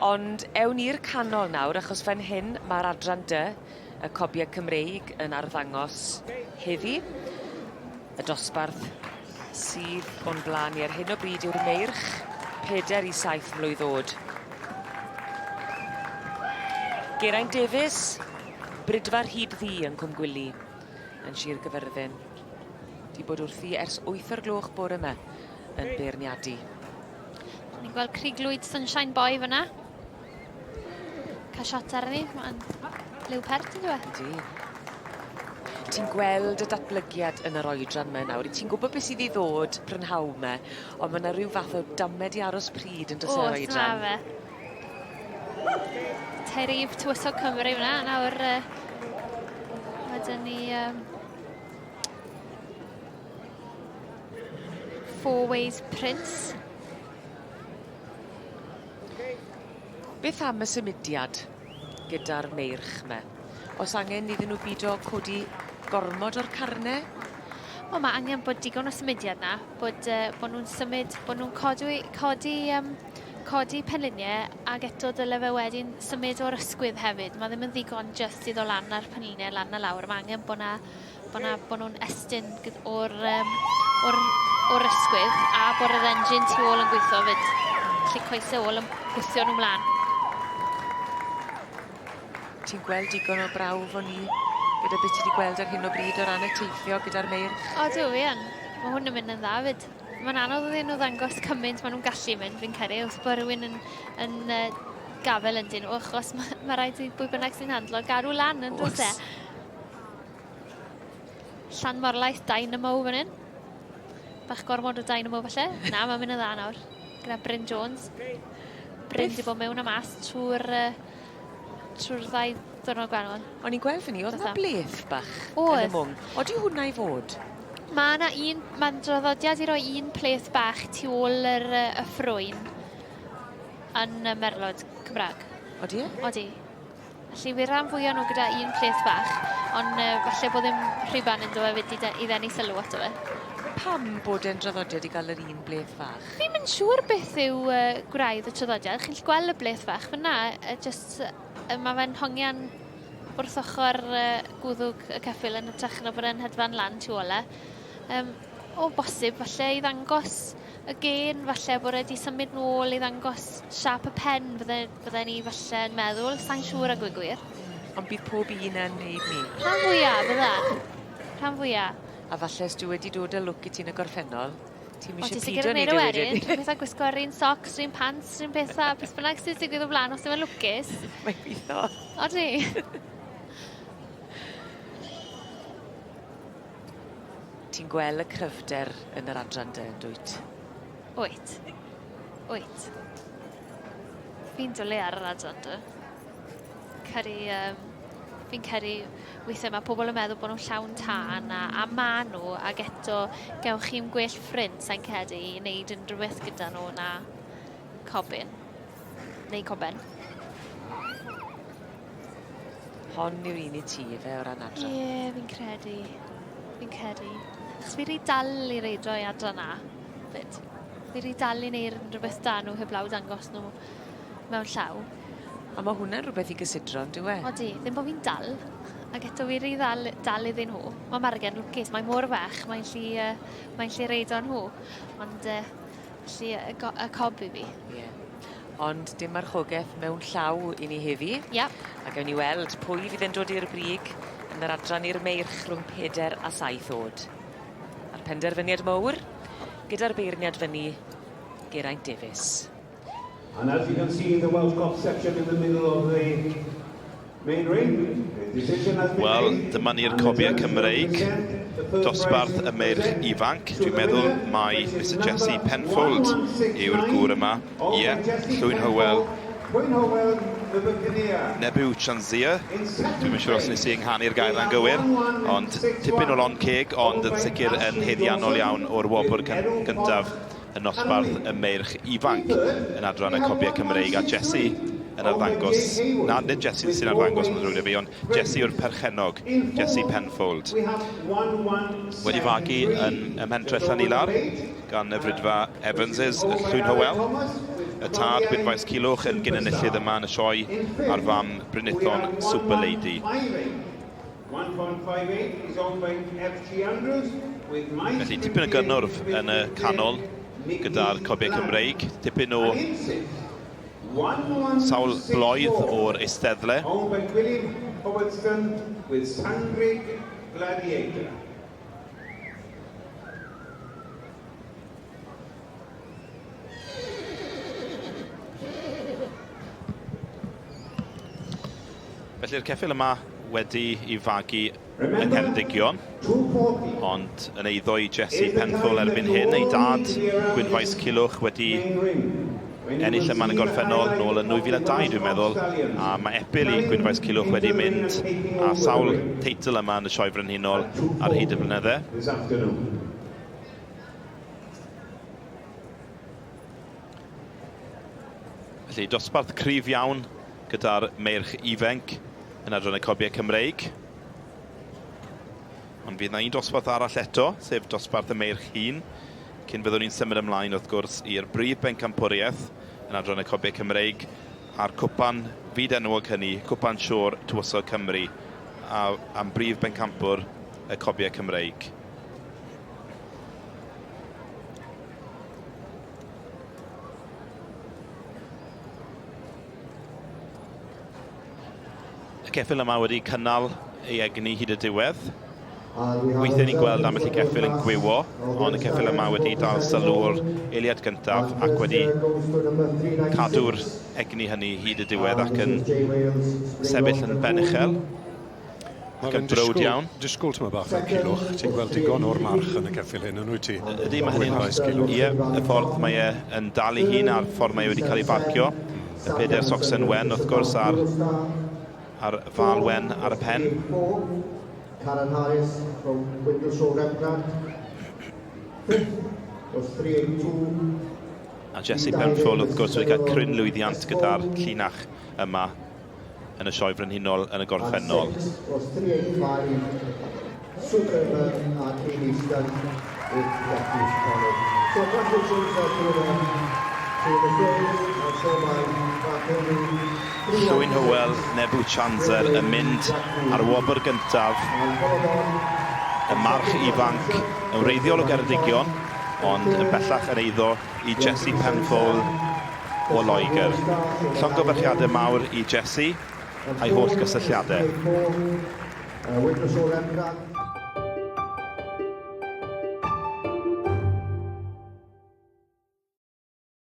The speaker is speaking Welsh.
Ond ewn i'r canol nawr achos fan hyn ma'r adran dy, y Cobiau Cymreig yn arddangos heddi. Y dosbarth sydd o'n blaen ni ar hyn o bryd yw'r meirch, peder i saith mlwydd o'd. Geraint Davies, Bridfa Rhyd Ddu yn Cwmgwili yn Sir Gyfyrddin. 'Di bod wrthi ers wyth o'r gloch bore 'ma yn beirniadu. Ni'n gweld Criglwyd Sunshine Boy fyna. Cael shot arni, mae'n liw pert yn dweud? Ydy. Ti'n gweld y datblygiad yn yr oedran 'ma nawr. Ti'n gwybod beth sydd i ddod prynhawn 'ma, ond ma' 'na ryw fath o damed i aros pryd yn does e, oedran? Oes, ma' fe. Terif Tywysog Cymru fyna, nawr uh, mae dyn ni um, Four Ways Prince. Beth am y symudiad gyda'r meirch 'ma? O's angen iddyn nhw bido codi gormod o'r carne? Wel ma' angen bod digon o symudiad 'na, bod yy bo' nw'n symud, bo' nw'n codwi codi yym codi penlinie ag eto dyle fe wedyn symud o'r ysgwydd hefyd. Ma' ddim yn ddigon jyst i ddo lan ar penlinie lan a lawr, ma' angen bo' 'na bo' 'na bo' nw'n estyn gyd- o'r yym o'r o'r ysgwydd a bod yr engine tu ôl yn gweitho 'fyd. Felly coese ôl yn gwthio nhw mlan. Ti'n gweld digon o brawf o 'ny gyda beth ti 'di gweld ar hyn o bryd o ran y teithio gyda'r meirch? Odw fi yn. Ma' hwn yn mynd yn dda 'fyd. Ma'n anodd iddyn nhw ddangos cymaint ma' nhw'n gallu mynd fi'n credu wrth bo' rywun yn yn yy gafel yndyn nhw achos ma' ma' raid i bwy bynnag sy'n handlo gadw lan yn does e? Llanmorlais Dynamo fan hyn. Bach gormod o Dynamo falle. Na, mae'n mynd yn dda nawr. Gyda Bryn Jones. Bryn di bod mewn a mas trwy'r uh, trwy'r ddau ddwrnod gwahanol. O'n i'n gweld fyny, oedd yna bleth bach oedd. yn y mwng. Odi hwnna i fod? Mae yna un, mae'n draddodiad i roi un pleth bach tu ôl yr, y ffrwyn yn y merlod Cymraeg. Odi e? Odi. Felly wir rhan fwya nhw gyda un pleth bach, ond uh, falle bod ddim rhuban ynddo fe fyd i, i ddenu sylw ato fe. Pam bod e'n draddodiad i gael yr un bleth fach? Fi'm yn siŵr beth yw uh, gwraidd y traddodiad. Chi'n gallu gweld y bleth fach fyna, uh, just, uh, mae fe'n hongian wrth ochr uh, gwddwg y ceffyl yn hytrach na bod e'n hedfan lan tu ôl e. Um, o bosib, falle i ddangos y gên falle bod e 'di symud nôl i ddangos siâp y pen fydde fydden i falle yn meddwl, sai'n siŵr a gweud gwir. Ond bydd pob un yn neud 'ny. Rhan fwya fydda. Rhan fwya. A falle os dwi wedi dod â lwc i ti yn y gorffennol, ti'm isie pido neud e wedyn. Rhywun peth â gwisgo'r un socks, 'r un pants, 'r un peth â beth bynnag sydd digwydd o flan os dim yn lwcus. Mae'n gwitho. Odi. Ti'n gweld y cryfder yn yr adran de, yn dwyt? Wyt. Wyt. Fi'n dwlu ar yr adran de. Caru, um, fi'n caru weithiau mae pobl yn meddwl bod nhw'n llawn tân a, a ma nhw ac eto gewch chi'n gwell ffrind sa'n credu i wneud unrhyw beth gyda nhw na cobyn neu coben. Hon yw'r un i ti ife o ran adran? Ie, yeah, fi'n credu. Fi'n credu. Achos fi rhy dal i reidio i adran A, fyd. Fi rhy dal i neud rhywbeth da nhw heblaw dangos nhw mewn llaw. A mae hwnna'n rhywbeth i gysidro, yn dyw e? Odi, ddim bod fi'n dal. Ac eto fi rhy ddal, dal iddyn nhw. Mae Margen lwcus, mae mor fach, mae'n lli, uh, mae'n lli reido nhw. Ond uh, Felly y, go y cob i fi. Ie. Ond dim marchogaeth mewn llaw i ni heddi. Iep. A gewn ni weld pwy fydd yn dod i'r brig yn yr adran i'r meirch rhwng peder a saith o'd. A'r penderfyniad mowr gyda'r beirniad fyny, Geraint Davies. And as you can see in the Welsh Cup section in the middle of the main ring, Wel, dyma ni'r cobiau Cymreig, dosbarth y meirch ifanc. Dwi'n meddwl mai Mr Jesse Penfold yw'r gŵr yma. Ie, Llwyn Hywel. Nebu Chanzia. Dwi'm yn siŵr os nes i ynghanu'r gair na'n gywir, ond tipyn o lond ceg, ond yn sicr yn haeddiannol iawn o'r wobr gyntaf. yn nosbarth y meirch ifanc yn adran y Cobiau Cymreig, a Jesse yn arddangos, na, nid Jesse sy'n arddangos, mae'n ddrwg 'da fi, ond Jesse yw'r perchennog, Jesse Penfold. Wedi fagu yn ym mhentre Llanilar gan y fridfa Evanses, y Llwyn Hywel. Y tad, Gwynfaes Cilwch, yn gyn-enillydd yma yn y sioe, a'r fam Brynithon Super Lady. Felly tipyn o gynnwrf yn y canol gyda'r cobiau Cymreig, tipyn o sawl bloedd o'r eisteddle. Felly'r ceffyl yma wedi i fagu yng Ngheredigion, ond yn eiddo i Jesse Penfold erbyn hyn, ei dad, Gwynfaes Cilwch, wedi ennill yma yn y gorffennol nôl yn 2002 dwi'n meddwl, a mae epil i Gwynfaes Cilwch wedi mynd â sawl teitl yma yn y Sioe Frenhinol ar hyd y blynydde. Felly dosbarth cryf iawn gyda'r meirch ifanc yn adran y cobiau Cymreig. Ond fydd yna un dosbarth arall eto, sef dosbarth y meirch hŷn, cyn fyddwn ni'n symud ymlaen wrth gwrs i'r brif bencampwriaeth yn adran y cobiau Cymreig a'r cwpan fyd enwog hynny, Cwpan Siôr Tywysog Cymru, a, am brif bencampwr y cobiau Cymreig. Y ceffyl yma wedi cynnal ei egni hyd y diwedd. Weithiau ni'n gweld ambell i geffyl yn gwywo, ond y ceffyl yma wedi dal sylw o'r eiliad gyntaf ac wedi cadw'r egni hynny hyd y diwedd ac yn sefyll yn ben uchel. Ac yn browd iawn. Disgwyl tyma bach fel Cilwch, ti'n gweld digon o'r march yn y ceffyl hyn, yn wyt ti? Ydy, mae hynny'n... Ie, y ffordd mae e yn dal ei hun a'r ffordd mae e wedi cael ei farcio. Y pedair socsen wen, wrth gwrs, a'r, a'r fal wen ar y pen. Karen Harris from Windleshaw Rembrandt. Fifth was 382. A Jesse Penfold, wrth gwrs, wedi cael cryn lwyddiant gyda'r llinach yma yn y Sioe Frenhinol yn y gorffennol. Llwyn Hywel, Nebu Chanzer yn mynd ar wobr gyntaf y march ifanc yn wreiddiol o Geredigion, ond yn bellach yn eiddo i Jesse Penfold o Loegr. Llongyfarchiadau mawr i Jesse a'i holl gysylltiadau.